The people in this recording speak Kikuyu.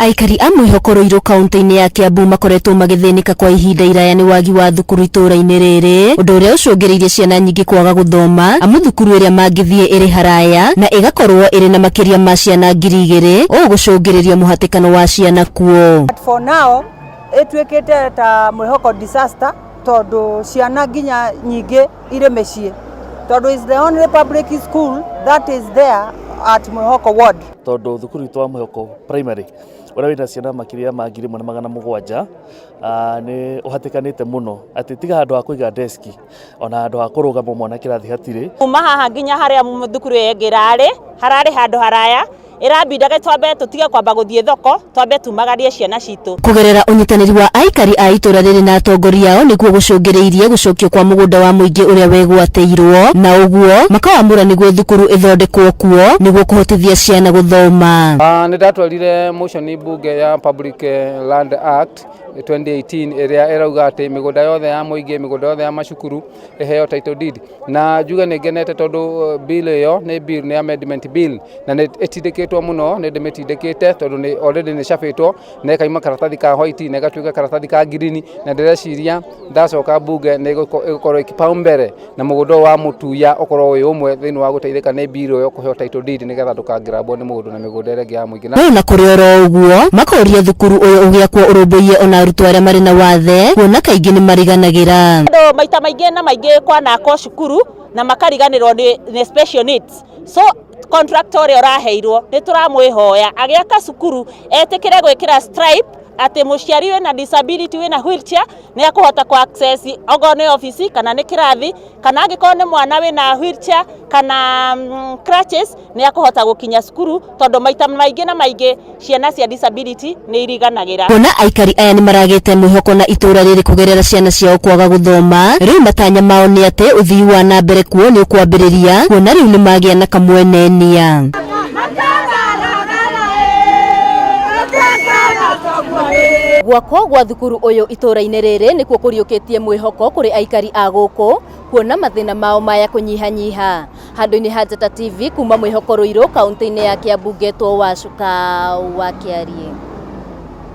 Aikari a Mwĩhoko Ruiru kaunti-inĩ ya Kiambu makoretwo magĩthĩnĩka kwa ihinda iraya nĩ wagi wa thukuru itũũra-inĩ rĩrĩ, ũndũ ũrĩa ũcũngĩrĩirie ciana nyingĩ kwaga gũthoma amu thukuru ĩrĩa mangĩthiĩ ĩrĩ haraya na ĩgakorwo ĩrĩ na makĩria ma ciana 2000, ũũ gũcũngĩrĩria mũhatĩkano wa ciana kuo. But for now ĩtuĩkĩte ta Mwĩhoko disaster tondũ ciana nginya nyingĩ irĩ mĩciĩ tondũ is the only public school that is there at Mwĩhoko ward. Tondũ thukuru witũ wa Mwĩhoko Primary ũrĩa wĩna ciana makĩria ma 1700 nĩ ũhatĩkanĩte mũno atĩ tiga handũ ha kũiga deski ona handũ ha kũrũgama mwana kĩrathi hatirĩ. Kuma haha nginya harĩa thukuru ĩyo ĩngĩ ĩrarĩ, hararĩ handũ haraya, ĩrambindage twambe tũtige kwamba gũthiĩ thoko, twambe tumagarie ciana citũ. Kũgerera ũnyitanĩri wa aikari a itũra rĩrĩ na atongoria ao nĩguo gũcũngĩrĩirie gũcokio kwa mũgũnda wa mũingĩ ũrĩa wegwatĩirwo na ũguo makawamũra nĩguo thukuru ĩthondekwo kuo nĩguo kũhotithia ciana gũthoma. Nĩ ndatwarire motion mbunge ya Public Land Act 2018 ĩrĩa ĩrauga atĩ mĩgũnda yothe ya mũingĩ, mĩgũnda yothe ya macukuru ĩheo title deed. Na njuge nĩ ngenete tondũ bill ĩyo nĩ bill, nĩ amendment bill na nĩ ĩtindĩkĩtwo mũno, nĩ ndĩmĩtindĩkĩte tondũ nĩ already nĩ ĩcabĩtwo na ĩkauma karatathi ka white na ĩgatuĩka karatathi ka green, na ndĩreciria ndacoka mbunge nĩ ĩgũkorwo kipaumbele na mũgũnda ũyũ wa Mũtuya ũkorwo wĩ ũmwe thĩinĩ wa gũteithĩka nĩ bill ĩyo kũheo title deed nĩgetha ndũkangĩrambwo nĩ mũndũ na mĩgũnda ĩrĩa ĩngĩ ya mũingĩ. No na kũrĩ oro ũguo makoria thukuru ũyũ ũgĩakwo ũrũmbũiye ona arutwo arĩa marĩ na wathe kuona kaingĩ nĩ mariganagĩra. Andũ maita maingĩ na maingĩ kwanakwo cukuru na makariganĩrwo nĩ special needs. So contractor ũrĩa ũraheirwo nĩ tũramwĩhoya agĩaka cukuru etĩkĩre gwĩkĩra stripe atĩ mũciari wĩna disability wĩna wheelchair nĩ akũhota kũ access okorwo nĩ obici kana nĩ kĩrathi, kana angĩkorwo nĩ mwana wĩna wheelchair kana crutches nĩ akũhota gũkinya cukuru tondũ maita maingĩ na maingĩ ciana cia disability nĩ iriganagĩra. Kuona aikari aya nĩ maragĩte mwĩhoko na itũũra rĩrĩ kũgerera ciana ciao kwaga gũthoma, rĩu matanya mao nĩ atĩ ũthii wa na mbere kuo nĩ ũkwambĩrĩria kuona rĩu nĩ magĩa na kamwenenia. Gwakwo gwa thukuru ũyũ itũũra-inĩ rĩrĩ nĩkuo kũriũkĩtie mwĩhoko kũrĩ aikari a gũkũ kuona mathĩna mao maya kũnyihanyiha. Handũ-inĩ ha Njata TV kuma Mwĩhoko Ruiru kaunti-inĩ ya Kiambu ngetwo Wacuka wa Kĩariĩ.